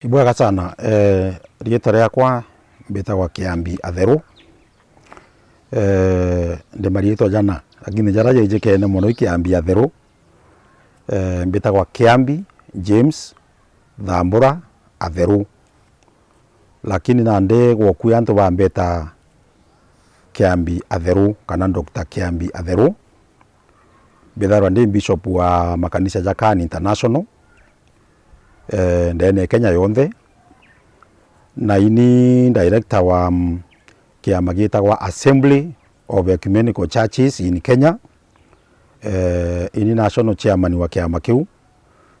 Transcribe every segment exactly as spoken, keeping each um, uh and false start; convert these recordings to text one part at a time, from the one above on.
Ibwega sana. Eh, riitwa riakwa mbitagwa Kiambi Atheru. Eh, ndi mariitwa jana, lakini jaria jaijikene mono i Kiambi Atheru. Eh, mbitagwa Kiambi James Thambura Atheru. Lakini nandi gwoku antu bambeta Kiambi Atheru kana Doctor Kiambi Atheru. Mbitharwa ndi bishop wa makanisa ja Can International, eh, ndene ya Kenya yonthe. Na ini director wa, mm, kiama gitagwa Assembly of Ecumenical Churches in Kenya. Eh, ini national chairman wa kiama kiu.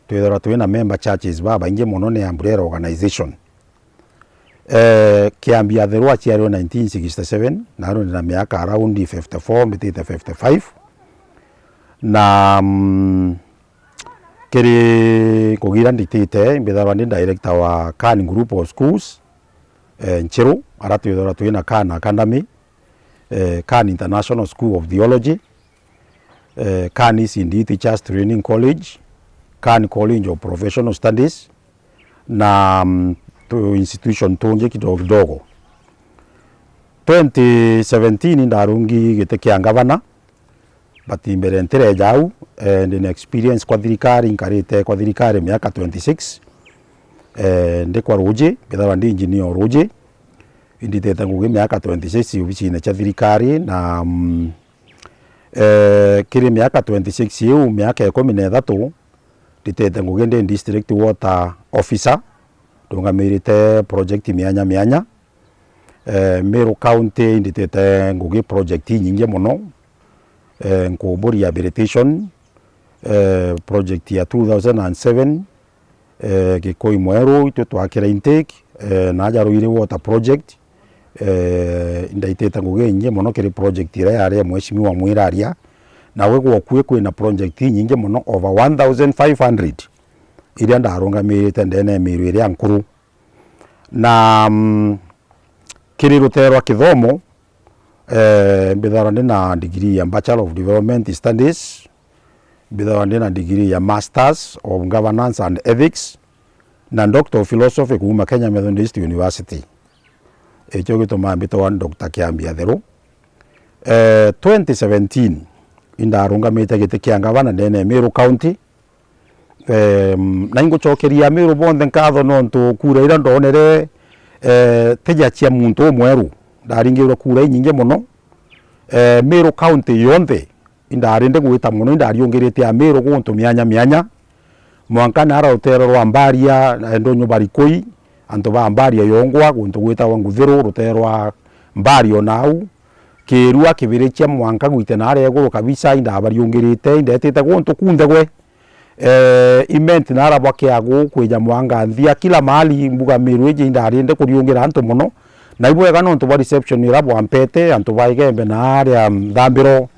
Twithirwa twina member churches babaingi mono, ni umbrella organization. Eh, Kiambi Atheru aciarirwe nineteen sixty-seven, na riu ndina miaka around fifty-four, mbitite fifty-five. Na, mm, kiri kugira nditite, mbitharwa ndi director wa Can Group of Schools, eh, Nchiru, ara twithirwa twina Can Academy, eh, Can International School of Theology, eh, Can E C D Teachers Training College, Can College of Professional Studies, na, mm, tu institution tungi kidogo kidogo. Twenty seventeen ndarungi giti kia ngavana, but mbere ntireja au, eh, ndina experience kwa thirikari, nkarite kwa thirikari miaka twenty-six. Eh, ndi kwa ruji, mbitharwa ndi engineer o ruji, inditite ngugi miaka twenty-six obisine cia thirikari, na, mm, eh, kiri miaka twenty-six iu, miaka ikumi na ithatu, nditite ngugi ndi district water officer, ndungamirite project mianya mianya. Eh, Meru County inditite ngugi project inyingi mono. Eh, Nkumbu rehabilitation, eh, project ya two thousand and seven, eh, Gikoi Mweru, itwe twakire intake, eh, na aja Ruiri water project, eh, indaitite ngugi inyingi mono kiri project iria yari ya Mheshimiwa Mwiraria. Na gwe gwokue kwina project inyingi mono, over one thousand five hundred, iria ndarungamirite ndene ya Meru iria nkuru. Na, mm, kiri rutere rwa kithomo, eh, mbitharwa ndi na degree ya Bachelor of Development Studies, mbitharwa ndi na degree ya Masters of Governance and Ethics, na Doctor of Philosophy kuuma Kenya Methodist University. Ikio gitumaa mbitwa Doctor Kiambi Atheru. Eh, twenty seventeen, indarungamite giti kia ngavana ndene ya Meru County. Em, na ingucokeria Meru bonthe nkatho nontu kura iria ndonere, eh, tija cia muntu umweru. Ndaringirwe kura inyingi mono. Eh, Meru County yonthe, indari ndi gwita mono, indariungirite Ameru guntu mianya mianya. Mwanka nara rutere rwa Mbaria, na Ndonyo Barikoi, antu ba Mbaria yongwa, guntu gwitagwa Nguthiru, rutere rwa Mbaria o nau. Kirua, Kibirichia, mwanka gwite naria iguru kabisa, indabariungirite, indetite guntu kunthe gwe. Eh, Imenti nara bwa Kiagu, kwija Mwanganthia, kila mahali mbuga Meru iji indari ndi kuriungira antu mono. Na ibwega nontu bwa reception iria bwampete, antu ba Igembe na aria Nthambiro,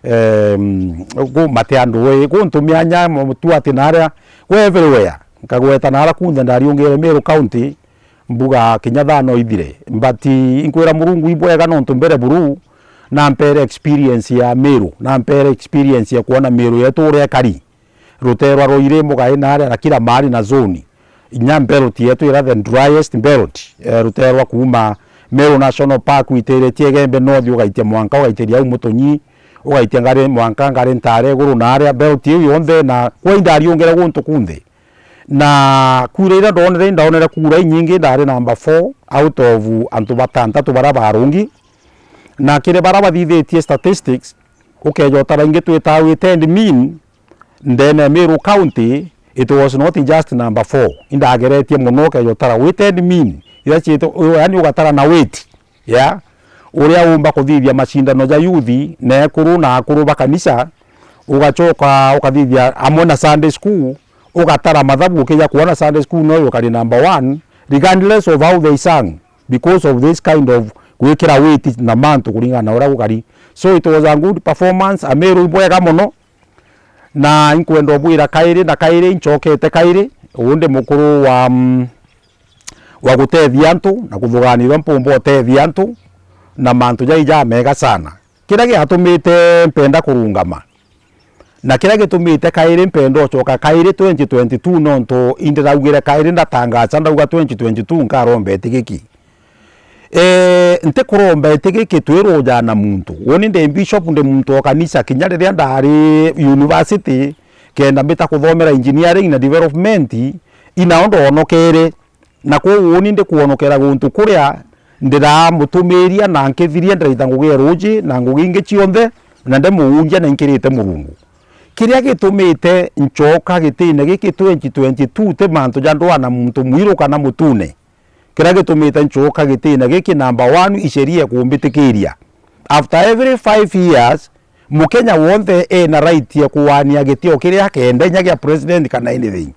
em, gu mate andu we, guntu mianya, mutu ati naria, gwe everywhere. Nkagweta nara kunthe ndariungire Meru County, mbuga kinya thaa no ithire. But inkwira Murungu ibwega nontu mbere buru, nampere experience ya Meru, nampere experience ya kuona Meru yetu uria ikari. Rutere rwa Ruiri, Mugai naria na kila mahali na zone. Inya belt yetu ira the driest belt, eh, rutere rwa kuuma Meru National Park witiritie Igembe North, ugaitia mwanka, ugaitiria au Mutunyi, ugaitia ngari mwanka ngari ntare iguru na aria belt iu yonthe, na kwa indariungire guntu kunthe. Na kura iria ndonere, indonere kura inyingi, ndari number four out of antu batantatu baria barungi. Na kiri baria bathithitie statistics, ukeja utara ingi twitaga weighted mean, ndene ya Meru County, it was not just number four. Indageretie mono, ukeja utara weighted mean, iria ciitwa, yani ugatara na weight, yeah, uria umba kuthithia macindano ja youth, na ekuru na akuru ba kanisa, ugacoka ukathithia amwe na Sunday school, ugatara mathabu ukija kuona Sunday school noyo ukari number one, regardless of how they sang, because of this kind of gwikira weight na mantu kuringana na uria gukari. So it was a good performance, Ameru ibwega mono, na inkwenda ubwira kairi na kairi, incokete kairi, uu ndi mukuru wa, mm, wa gutethia antu na kuthuganirwa mpumba utethia antu na mantu jai jamega sana. Kiria giatumite mpenda kurungama, Na kiria gitumite kairi mpenda ucoka kairi twenty twenty-two, nontu indiraugire kairi ndatangaca ndauga twenty twenty-two nkaromba itigiki. Eh, ntikuromba itigiki twirujaa na muntu. Uni ndi bishop, ndi muntu o kanisa, kinya riria ndari university, kenda mbita kuthomera engineering na development, inao ndonokere. Na kwou uni ndikwonokera guntu kuria ndiramutumiria, na nkithiria ndiraita ngugi ya ruuji na ngugi ingi cionthe, na ndimuunjia na inkirite Murungu. Kiria gitumite ncoka gitine giki twenty twenty-two ti mantu ja ndwaa na muntu mwiru kana mutune. Kiria gitumite ncoka gitine giki, number one, i sheria ikumbitikiria. After every five years, Mukenya wonthe ena right ya kuwania giti o kiria akenda, inya gia president kana anything.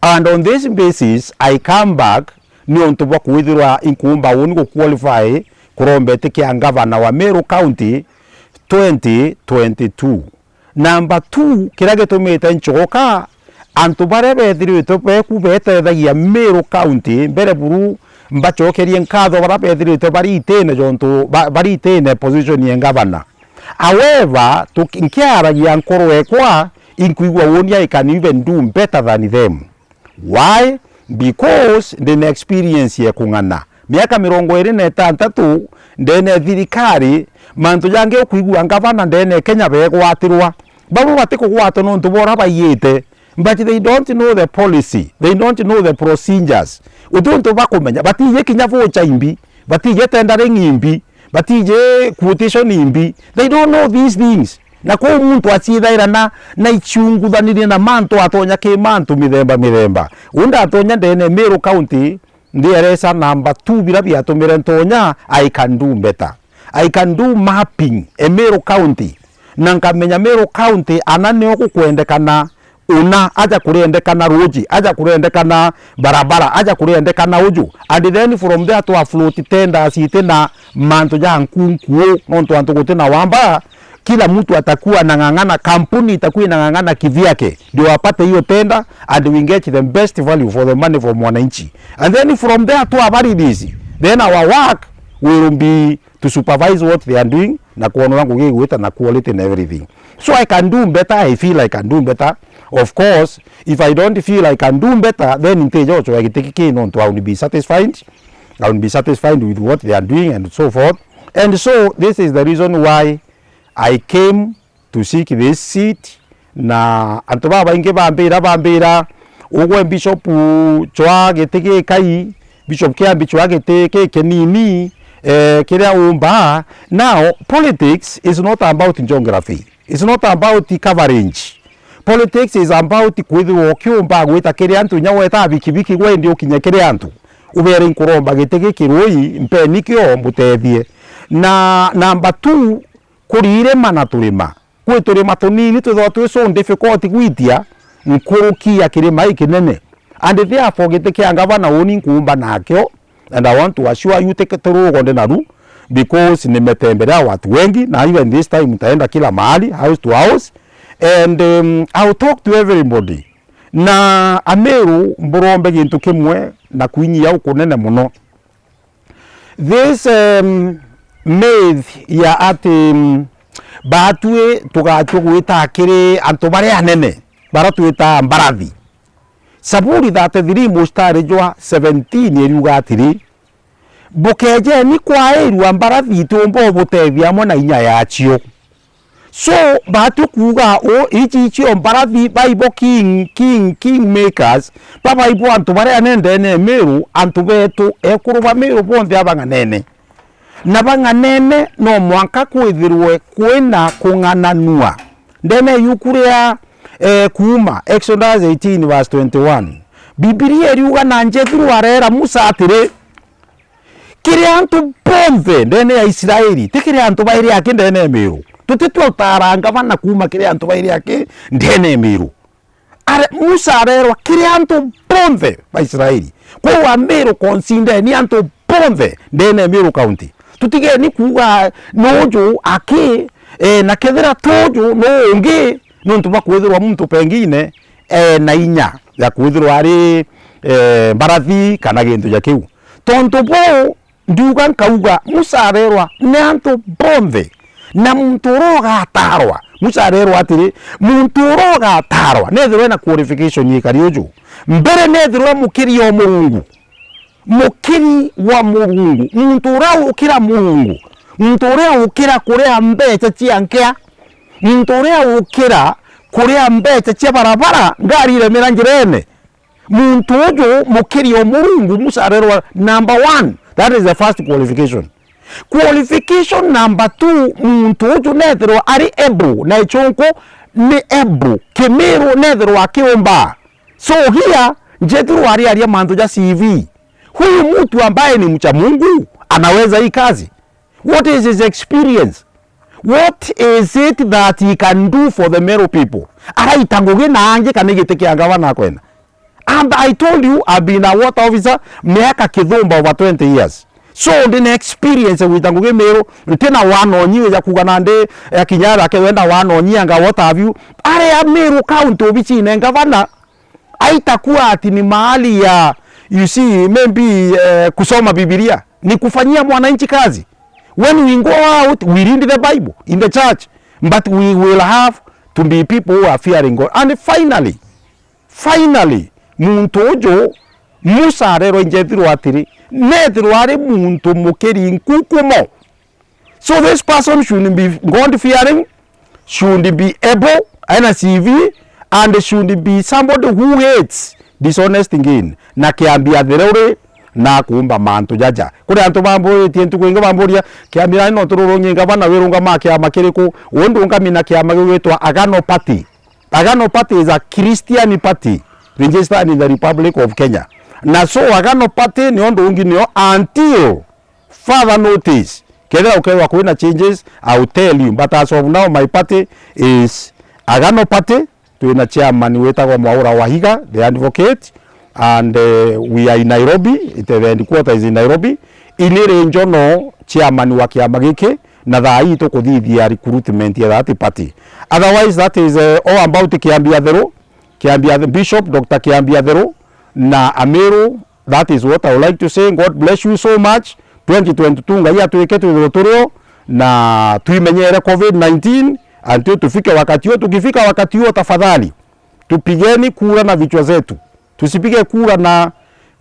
And on this basis, I come back niuntu bwa kwithirwa inkuumba uni guqualify kuromba iti kia ngavana wa Meru County twenty twenty-two. Number two, kiria gitumite ncoka, antu baria bethiritwe beku betethagia Meru County, mbere buru mbacokerie nkatho baria bethiritwe bari itine, jontu ba-, bari itine position ya ngavana. However, tuki-, nkiaragia nkoro ekwa, inkwigua uni I can even do better than them. Why? Because ndina experience ya kung'ana. Miaka mirongo iri na itantatu ndene thirikari, mantu jangi ukwigua ngavana ndene Kenya begwatirwa. Babo batikugwatwa nontu bora baiyite. But they don't know the policy. They don't know the procedures. Uti untu bakumenya. Batiji kinya voucher imbi. Batiji tendering imbi. Batiji quotation imbi. They don't know these things. Na kwou muntu aciithaira na, na ichunguthanirie na mantu atonya ki mantu mithemba mithemba. Uu ndatonya ndene Meru County, ndieresa number two bira biatumire ntonya, I can do better. I can do mapping e Meru County. Na nkamenya Meru County ana nio gukwendekana una, aja kuriendekana ruuji, aja kuriendekana barabara, aja kuriendekana uju. And then from there to afloat tenders iti na mantu ja nkunkuo, nontu antu guti na wamba, kila mtu atakuwa anang'ang'ana, kampuni itakuwa inang'ang'ana kivyake, ndio wapate hiyo tender and we get the best value for the money from mwananchi. And then from there to our release, then our work will be to supervise what they are doing na kuonora ngugi igwita na quality na everything. So I can do better, I feel I can do better. Of course, if I don't feel I can do better, then ntijocoa giti giki nontu I will be satisfied. I will be satisfied with what they are doing and so forth. And so this is the reason why I came to seek this seat, na antu babaingi bambira, bambira, ugwe Bishop cwa giti gikai, Bishop Kiambi cwa giti gikinini, eh, kiria umba. Now, politics is not about geography. It's not about coverage. Politics is about kwithirwa ukiumba gwita kiri antu, inya weta bikibiki gwendi ukinye kiri antu. Ubere nkuromba giti giki rui, mpeni kio mbutethie. Na number two, kuri irima na turima. Kwi turima tunini twithagwa twi so difficult gwitia nkuruki ya kirima ikinene. And therefore giti kia ngavana uni nkuumba nakio, and I want to assure you, ti turugo ndi naru, because nimetembelea watu wengi, na even this time nitaenda kila mahali, house to house, and, um, I will talk to everybody. Na Ameru mburombe gintu kimwe na kwinyia ukunene muno. This, um, myth ya ati, um, batwi tugatua gwita kiri antu baria anene, baria twita mbarathi. Saburi thirty-three mustari jwa seventeen iriuga atiri, "Bukejeni kwairua mbarathi itiumba ubutethia amwe na inya yacio." So, batwi kuuga u, ici icio mbarathi baibo king, king, king makers, babaibo antu baria anene ndene ya Meru, antu betu, ekuru ba Meru bonthe abang'anene. Na bang'anene no mwanka kwithirwe kwina kung'ananua. Ndene ya iuku ria, eh, Kuuma, Exodus eighteen verse twenty-one, Bibilia iriuga, na Jethero areera Musa atiri, kiri antu bonthe ndene ya Israeli, ti kiri antu bairi aki ndene ya Meru. Tutitwe utaara ngavana kuuma kiri antu bairi aki ndene ya Meru. Are-, Musa areerwa kiri antu bonthe ba Israeli. Kwou Ameru consider ni antu bonthe ndene ya Meru County. Tutigeni kuuga nuju aki, eh, na kethira tuju nu ungi, nontu bwa kwithirwa muntu pengine, eh, na inya ya kwithirwa ari, eh, mbarathi kana gintu ja kiu. Tontu buu, ndiuga nkauga, Musa areerwa ni antu bonthe, na muntu uria ugataarwa, Musa arerwa atiri, muntu uria ugatarwa nethirwe ena qualification ikari uju. Mbere nethirwe mukiri o Murungu. Mukiri wa Murungu. Muntu uria ukira Murungu. Muntu uria ukira kuria mbeca cia nkea. Muntu uria ukira kuria mbeca cia barabara, ngari iremera njirene. Muntu uju mukiri o Murungu, Musa arerwa number one. That is the first qualification. Qualification number two, muntu uju nethirwa ari able, na ichunku ni able, kimiru nethirwa akiumba. So here, Jethro ariaria mantu ja C V. Huyu mtu ambaye ni mcha Mungu anaweza hii kazi. What is his experience? What is it that he can do for the Meru people? Araita ngugi na angi kana giti kia ngavana akwenda? And I told you, I've been a water officer miaka kithumba over twenty years. So, ndi na experience ya gwita ngugi Meru, nti na wanonyi ya kuga nandi, ya kinya rake wenda wanonyi anga what have you. Aria Meru County obicine ngavana, aitakuwa ati ni mahali ya, you see, maybe, eh, kusoma Bibilia, ni kufanyia mwananchi kazi. When we go out, we read the Bible in the church, but we will have to be people who are fearing God. And finally, finally, muntu uju Musa arerwa i Jethro atiri, nethirwa ari muntu mukiri nkukumo. So this person should be God fearing, should be able, ena C V, and should be somebody who hates dishonest gain, na kiambia thereuri na kuumba mantu jaja. Kuri antu bamburitie ntuku ingi bamburia, kiambia no tururungi ngavana wirungama kiama kiriku? Uu ndungamina kiama giu gitwa Agano Party. Agano Party is a Christian party registered in the Republic of Kenya. Na so Agano Party nio ndungi nio until further notice. Kethira ukeethirwa kwina changes, I will tell you. But as of now, my party is Agano Party. Twina chairman witagwa Mwaura Wahiga, the advocate, and, eh, we are in Nairobi, it, the headquarter is in Nairobi. Ini ri njono chairman wa kiama giki, na thaa ii tukuthithia recruitment ya that party. Otherwise, that is, eh, all about Kiambi Atheru, Kiambi Athe-, Bishop Doctor Kiambi Atheru na Amiru. That is what I would like to say. God bless you so much. Twenty twenty-two, Ngai atwike twithirwe turio na twimenyere covid nineteen, until tufike wakati huo. Tukifika wakati huo, tafadhali, tupigeni kura na vichwa zetu. Tusipige kura na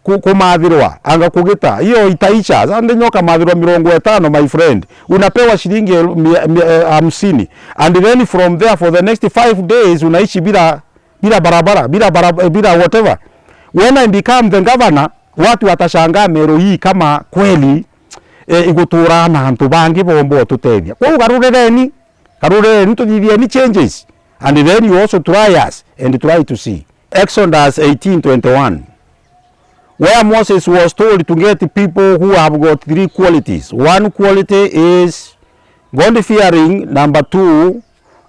ku-, kumathirwa, anga kugita. Hiyo itaisha. Sasa ndi nyoka mathirwa mirongo itano, my friend. Unapewa shilingi el-, mia, mia, eh, hamsini. And then from there, for the next five days, unaishi bila bila barabara, bila barab-, eh, bila whatever. When I become the governor, watu watashangaa Meru hii kama kweli, eh, igutura na antu bangi bomba ututethia. Kwou garurireni, garurireni, tuthithieni changes. And then you also try us and try to see. Exodus eighteen twenty-one, where Moses was told to get people who have got three qualities. One quality is God fearing, number two,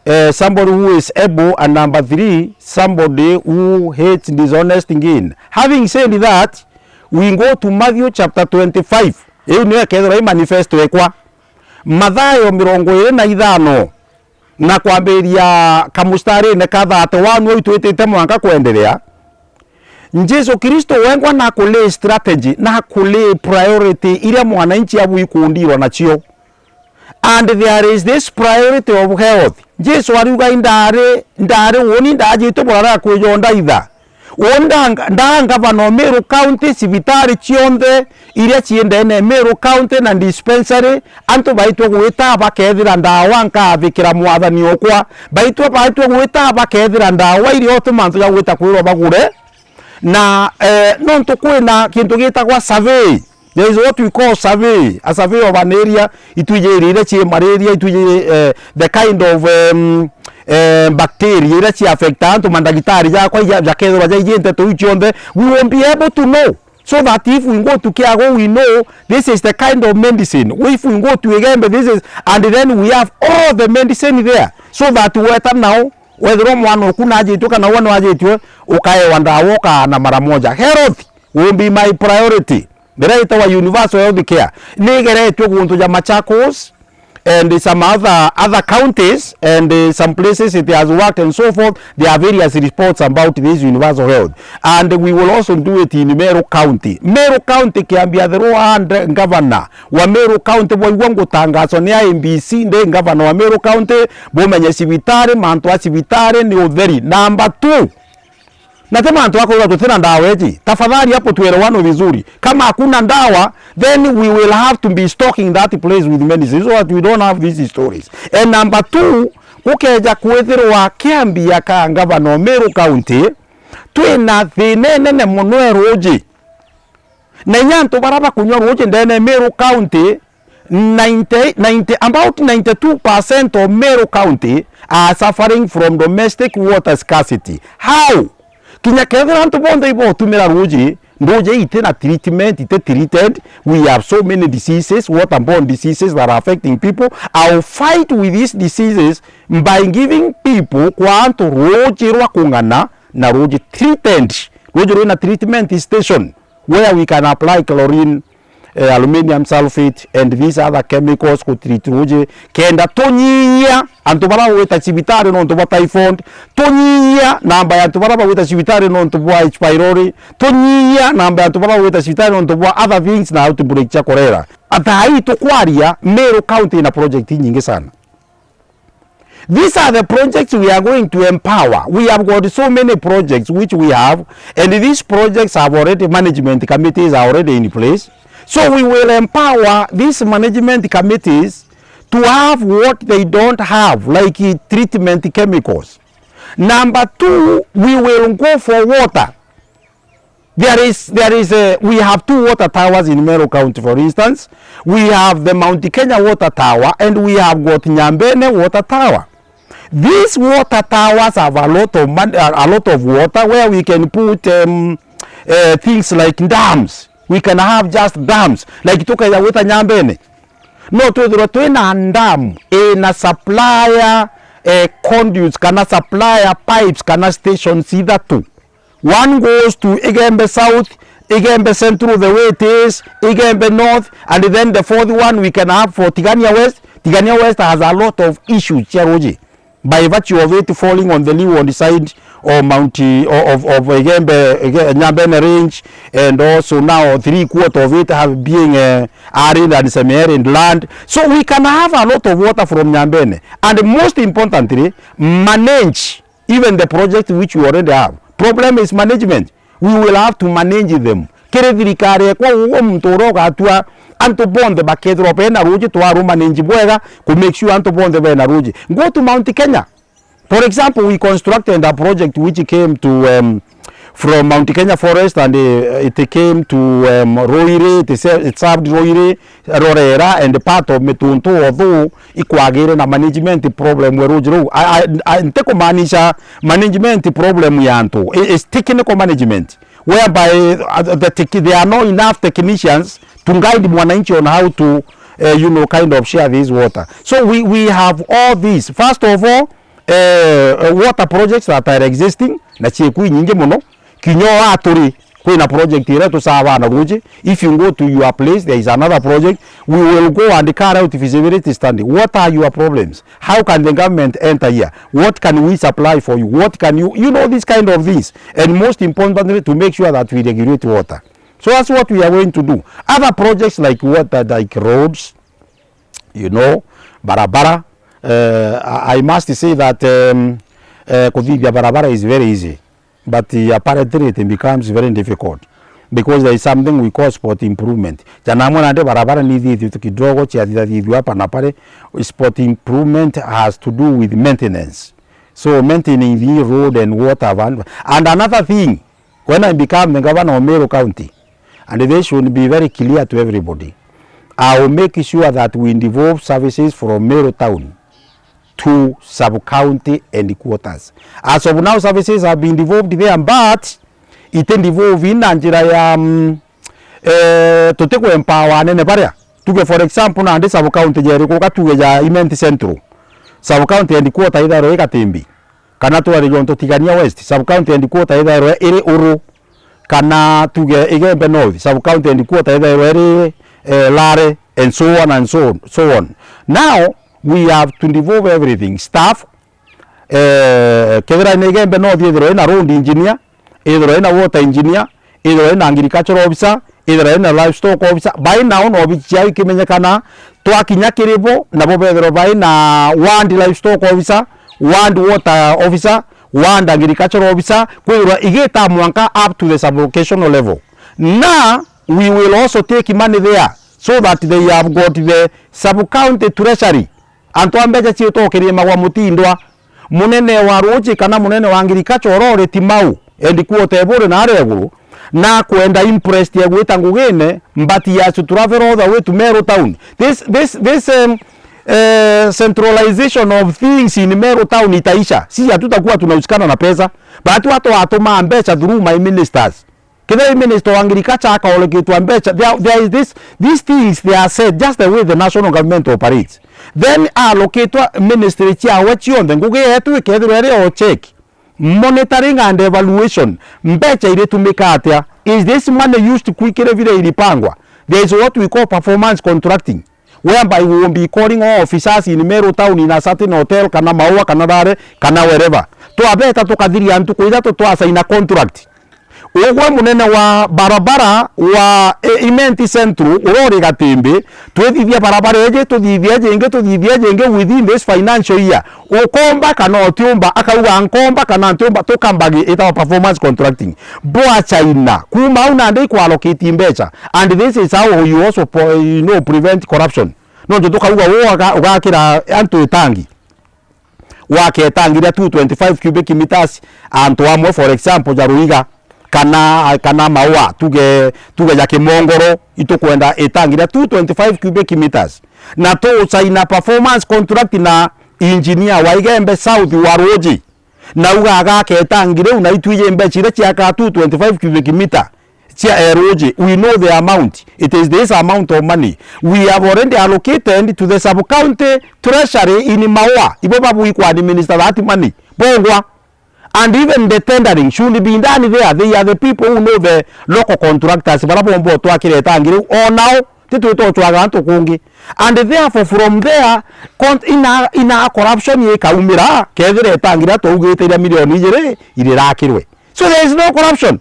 eh, somebody who is able, and number three, somebody who hates dishonest gain. Having said that, we go to Matthew chapter twenty-five. Iu niyo ikethirwa i manifesto ekwa. Mathayo mirongo iri na ithano, na kwambiriria kamustarine ka thirty-one au twitite mwanka kwenderea. Jesu Kristo wengwa na kuli strategy, na kuli priority iria mwananchi abu ikundirwa nacio. And there is this priority of health. Jesu ariuga, "Indari, ndari uuni ndajitwe burara kwijo ndaitha." Uuni ndanga-, ndangavana o Meru County, cibitari cionthe iria cii ndene Meru County na dispensary, antu baitwe gwita bakethira ndawa, nkathikira mwathani okwa. Baitwe, baitwe gwita bakethira ndawa iria otu mantu ja gwita kwirwa bagure. Na, eh, nontu kwina kintu gitagwa survey. There is what we call survey. A survey of an area, itwiji iria cii malaria, itwiji, eh, the kind of, um, eh, bacteria iria ci affect antu, mandagitari jakwa ija-, jakethirwa jaiji nteto iu cionthe. We will be able to know. So that if we go to Kiago, we know this is the kind of medicine. If we go to Igembe, this is, and then we have all the medicine there. So that weta nao, wethirwa mwana oku najitwe kana we nwajitwe, ukaewa ndawa ukaana mara moja. Health will be my priority. Iria itawa universal health care. Nigeretwe guntu ja Machakos, and some other, other counties and, uh, some places it has worked and so forth. There are various reports about this universal health, and we will also do it in Meru County. Meru County, kiambia the Rwanda governor wa Meru County, bwaigua ngutangaso ni A M B C, ndi governor wa Meru County, bumenye cibitari, mantu a cibitari ni utheri. Number two, na ti mantu akwira tutina ndawa iji. Tafadhali hapo tuelewane vizuri. Kama hakuna ndawa, then we will have to be stocking that place with medicine so that we don't have these stories. And number two, gukeja kwithirwa kiambia ka ngavana o Meru County, twina thina inene mono e ruuji. Na inya antu bara bakunywa ruuji ndene Meru County, ninety, ninety, about ninety-two percent of Meru County are suffering from domestic water scarcity. How? Kinya kethira antu bonthe ibotumira ruuji, ruuji iti na treatment, iti treated. We have so many diseases, waterborne diseases that are affecting people. I'll fight with these diseases by giving people kwa antu ruuji rwa kung'ana na ruuji treated, ruuji rwina treatment station where we can apply chlorine, eh, aluminium sulfate and these other chemicals ku treat ruuji, kenda tunyihia antu bara bagwita cibitari nontu bwa typhoid, tunyihia namba ya antu bara bagwita cibitari nontu bwa H. pylori, tunyihia namba ya antu bara bagwita cibitari nontu bwa other things na outbreak cia cholera. Thaa ii tukwaria, Meru County ina project inyingi sana. These are the projects we are going to empower. We have got so many projects which we have, and these projects have already, management committees are already in place. So we will empower these management committees to have what they don't have, like, eh, treatment chemicals. Number two, we will go for water. There is, there is a, we have two water towers in Meru County, for instance. We have the Mount Kenya water tower and we have got Nyambene water tower. These water towers have a lot of mon-, a, a lot of water where we can put, um, uh, things like dams. We can have just dams. Like tukeja gwita Nyambene. No twithirwe twina dam ina supplier, eh, conduits kana supplier pipes kana stations ithatu. One goes to Igembe South, Igembe Central, the way it is, Igembe North, and then the fourth one we can have for Tigania West. Tigania West has a lot of issues cia ruuji by virtue of it falling on the leeward side of Mount, of, of Igembe, Ige-, Nyambene Range, and also now three quarter of it have being, uh, arid and semi-arid land. So we can have a lot of water from Nyambene, and most importantly, manage even the project which we already have. Problem is management. We will have to manage them. Kiri thirikari ekwa, uguo muntu uria ugatua antu bonthe bakethirwa bena ruuji twaru manage bwega, ku make sure antu bonthe bena ruuji. Go to Mount Kenya. For example, we constructed a project which came to, um, from Mount Kenya Forest and, uh, it came to, um, Ruiri, it se-, it served Ruiri, Rorera and part of Mituntu, although ikwagire na management problem we ruuji ruu. I, I, I, ntikumaanisha management problem ya antu. It is technical management whereby, uh, the tech-, there are not enough technicians to guide mwananchi on how to, uh, you know, kind of share this water. So we, we have all these. First of all, eh, water projects that are existing, na ciikwi nyingi mono. Kinya o aturi, kwina project iria tusaabaa na ruuji. If you go to your place, there is another project. We will go and carry out feasibility study. What are your problems? How can the government enter here? What can we supply for you? What can you, you know, these kind of things. And most importantly, to make sure that we regulate water. So that's what we are going to do. Other projects like water, like roads, you know, barabara. Uh, I, I must say that, um, uh, kuthithia barabara is very easy, but, uh, apparently it becomes very difficult because there is something we call spot improvement. Jana amwe nandi barabara ni thithitwe kidogo, ciathithathithua hapa na pale. Spot improvement has to do with maintenance. So maintaining the road and water van-, and another thing, when I become the governor of Meru County, and this should be very clear to everybody, I will make sure that we devolve services from Meru town to sub-county headquarters. As of now, services have been devolved there, but iti devolve na njira ya, mm, eh, tuti ku empower anene baria. Tuge for example, nandi sub-county jeri kuga tuge ja Imenti Central. Sub-county headquarter ithairwe i Gatimbi. Kana twari jonto Tigania West, sub-county headquarter ithairwe iri Uru, kana tuge Igembe North, sub-county headquarter ithairwe iri, eh, lare, and so on and so on, so on. Now, we have to devolve everything. Staff, eh, kethira ni Igembe North, ithirwe ina road engineer, ithirwe ina water engineer, ithirwe ina agricultural officer, ithirwe ina livestock officer, bai nao na obici ciao ikimenyekana, twakinya kiri bo, nabo bethirwe bai na ward livestock officer, ward water officer, ward agricultural officer, kwithirwa igita mwanka up to the sub-locational level. Na we will also take money there so that they have got the sub-county treasury. Antu a mbeca ciitwa ukirimagwa mutindwa. Munene wa ruuji kana munene wa agriculture urori Timau, endi kuota eburi na aria iguru, na kwenda impressed ya gwita ngugine, but he has to travel all the way to Meru town. This, this, this, um, eh, centralization of things in Meru town itaisha. Sisi hatutakuwa tunahusikana na pesa, but watu watuma mbeca through my ministers. Kethira i minister wa agriculture akaoleketwa mbeca, there, there is this, these things they are said just the way the national government operates. Then aloketwa ministry ciawe cionthe, ngugi yetu ikethirwa iri o check, monitoring and evaluation, mbeca iritumika atia? Is this money used kwikira vile ilipangwa? There is what we call performance contracting, whereby we will be calling all officers in Meru town, in a certain hotel, kana Maua, kana Rare, kana wherever. Twabeta tukathiria ntuku ithatu twasaina contract. Ugwe munene wa barabara wa, eh, Imenti Central, urori Gatimbi, twithithia barabara iji, tuthithia jingi, tuthithia jingi within this financial year. Ukomba kana utiumba? Akauga, "Nkomba kana ntiumba," tukambagi itawa performance contracting. Bwa China, kuma au nandi ikwalokiti mbeca. And this is how you also po-, you know, prevent corruption. Nontu tukauga, "Uu aga-, ugakira antu itangi." Wake itangi ria two twenty-five cubic meters, antu amwe, for example, ja Ruiga, kana, kana Maua, tuge, tuge ja Kimongoro, itukwenda itangi ria two twenty-five cubic meters. Na tusaina performance contract na engineer wa Igembe South wa Ruuji. Na uga agake itangi riu, na itwiji mbeca iria ciakaa two twenty-five cubic meter cia, eh, ruuji. We know the amount. It is this amount of money we have already allocated to the sub-county treasury in Maua. Ibo babu equal administer that money. Bongwa. And even the tendering should be done there. They are the people who know the local contractors, bara bomba utwakire itangi riu. O nao, titwita ucwaga antu kungi. And therefore, from there, con-, ina, ina corruption ikaumira, kethira itangi riria twaugite iria milioni ijiri irirakirwe. So there is no corruption.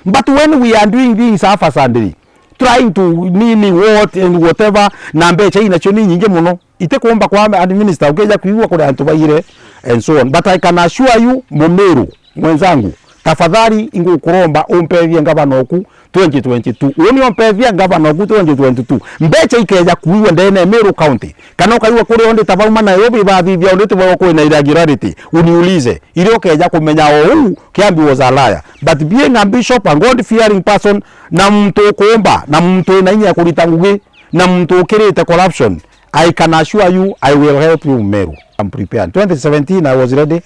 But when we are doing things haphazardly, trying to nini, what and whatever, na mbeca inacio ni nyingi muno, itikumba kwa administer, ukija kuigua kuri antu baire and so on. But I can assure you, Mumiru mwenzangu, tafadhali ingukuromba umpethie ngavana oku twenty twenty-two. Uni umpethia ngavana oku twenty twenty-two. Mbeca ikeja kuigua ndene Meru County, kana ukaigua kuri ondi ta bauma Nairobi bathithia ondi tu baigua kwina irregularity, uniulize. Iria ukeja kumenya o uu, Kiambi was a liar. But being a bishop, a God-fearing person, na muntu ukuumba, na muntu wina inya ya kurita ngugi, na muntu ukirite corruption, I can assure you, I will help you Meru. I'm prepared. Twenty seventeen, I was ready.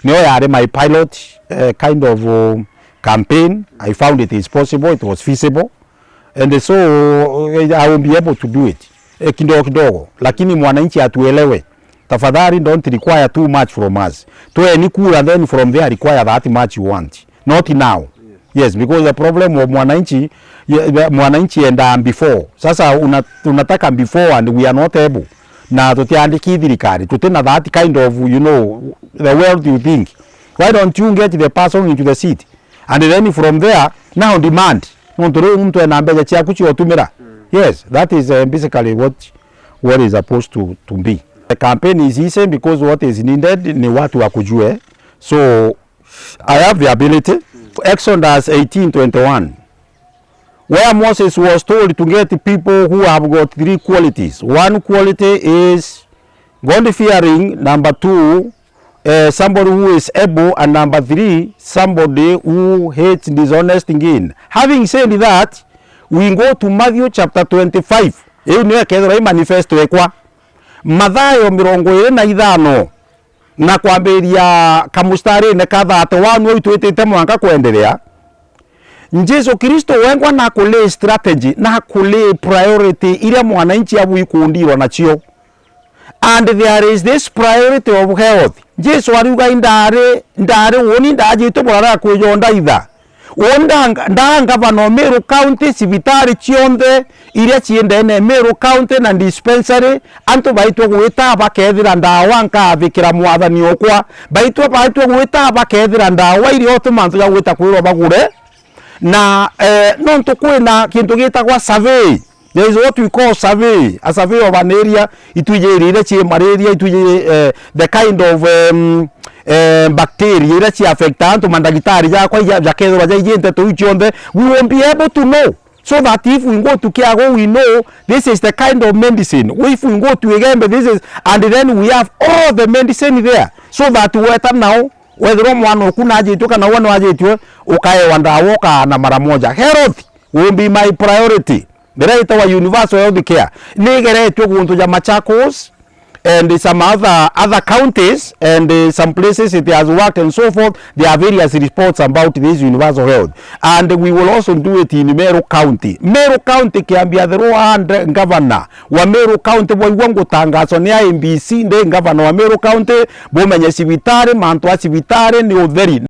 Nio yari my pilot, eh, kind of, uh, campaign. I found it is possible, it was feasible. And so, eh, I will be able to do it. Eh, kidogo kidogo. Lakini mwananchi atuelewe. Tafadhali, don't require too much from us. Toeni kura, then from there require that much you want. Not now. Yes, because the problem of mwananchi, ye-, the mwananchi enda before. Sasa una-, unataka before and we are not able. Na tutiandiki thirikari, tutina that kind of, you know, the world you think. Why don't you get the person into the seat? And then from there, now demand. Nontu riu muntu ena mbeca ciaku cia utumira. Yes, that is, uh, basically what, what is supposed to, to be. The campaign is easy because what is needed ni watu wakujue. So, I have the ability. Exodus eighteen twenty-one, where Moses was told to get people who have got three qualities. One quality is God-fearing. Number two, eh, somebody who is able. And number three, somebody who hates dishonest gain. Having said that, we go to Matthew chapter twenty-five. Iu niyo ikethirwa i manifesto ekwa. Mathayo mirongo iri na ithano, na kwambiriria kamustarine ka thirty-one au twitite mwanka kwenderea, Jesu Kristo wengwa na kuli strategy, na kuli priority iria mwananchi abu ikundirwa nacio. And there is this priority of health. Jesu ariuga, "Indari, ndari uni ndajitwe burara kwijo ndaitha." Uu nda-, nda ngavana o Meru County, cibitari cionthe iria cii ndene Meru County na dispensary, antu baitwe gwita bakethira ndawa, nkathikira mwathani okwa, baitwe, baitwe gwita bakethira ndawa iria otu mantu ja gwita kwirwa bagure. Na, eh, nontu kwina kintu gitagwa survey, there is what we call survey, a survey of an area, itwiji iria cii malaria, itwiji, eh, the kind of, um, eh, bacteria iria ci affect antu, mandagitari jakwa ija-, jakethirwa jaijite tuu cionthe, we will be able to know, so that if we go to Kiagu, we know this is the kind of medicine, if we go to Igembe, this is, and then we have all the medicine there, so that weta nao, wethirwa mwana oku najitwe kana we nwajitwe, ukaewa ndawa ukaana mara moja. Health will be my priority. Riria itawa universal health care nigeretwe guntu ja Machakos and some other, other counties and, uh, some places it has worked and so forth. There are various reports about this universal health, and we will also do it in Meru County. Meru County, kiambia the law and governor wa Meru County, bwaigua ngutangaswa ni I E B C, ndi governor wa Meru County, bumenye cibitari, mantu a cibitari ni utheri.